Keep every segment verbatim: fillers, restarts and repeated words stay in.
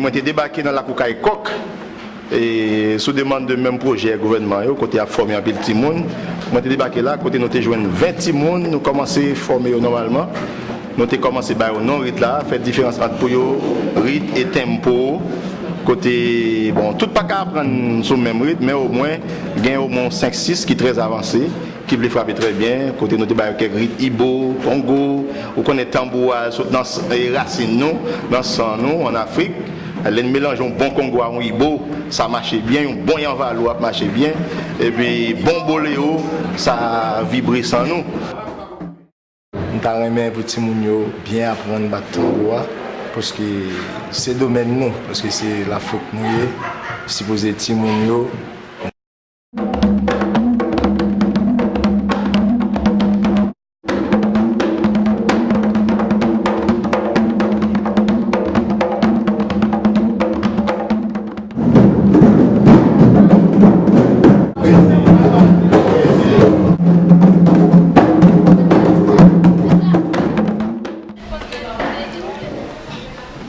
Mwen te debake nan lakou kay Kòk, e sou demann de menm pwojè gouvènman yo, kote y ap fòme anpil timoun. Mwen te debake la, kote nou te jwenn ven timoun, nou kòmanse fòme yo nòmalman. Nou te kòmanse ba yo non rit la, fè diferans ant pou yo, rit e tempo, kote, bon, tout pa ka aprann sou menm rit, men omwen, gen omwen senk sis ki trè avanse, ki vle frape trè byen, kote nou te ba yo kèk rit ibo, kongo, ou konnen tanbou a sot nan s-, e, rasin nou, nan san nou, ann Afrik. Lè n melanje yon bon kongo a yon ibo, sa mache byen, yon bon yanvalou ap mache byen, epi bon boleo, sa vibre san nou. M ta renmen pou timoun yo byen aprann bat tanbou a, paske se domèn nou, paske se Lafrik nou ye, sipoze timoun yo.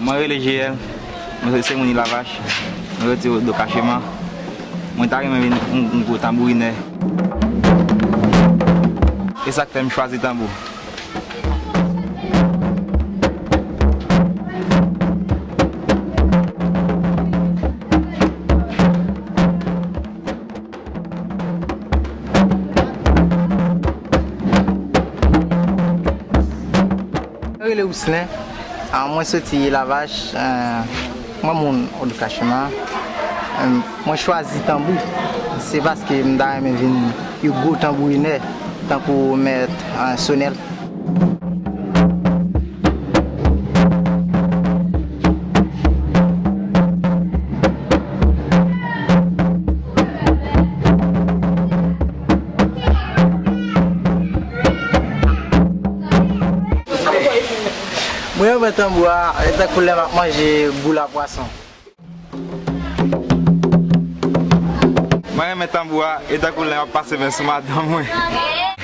Mwen rele J L, mwen se moun Lavach, mwen rete Odo Kachema. Mwen ta renmen vin yon, yon gwo tanbourinè. E sa k fè m chwazi tanbou. Mwen rele Ouslen, ah, mwen soti Lavach, eh, mwen moun Odo Kachema. Eh, mwen chwazi tanbou, se paske m ta renmen vin yon gwo tanbourinè, tankou mèt, eh, Sonèl. Mwen renmen tanbou a, e tankou lè m ap manje boul a pwason. Mwen renmen tanbou a, e tankou lè m ap pase men sou madanm mwen.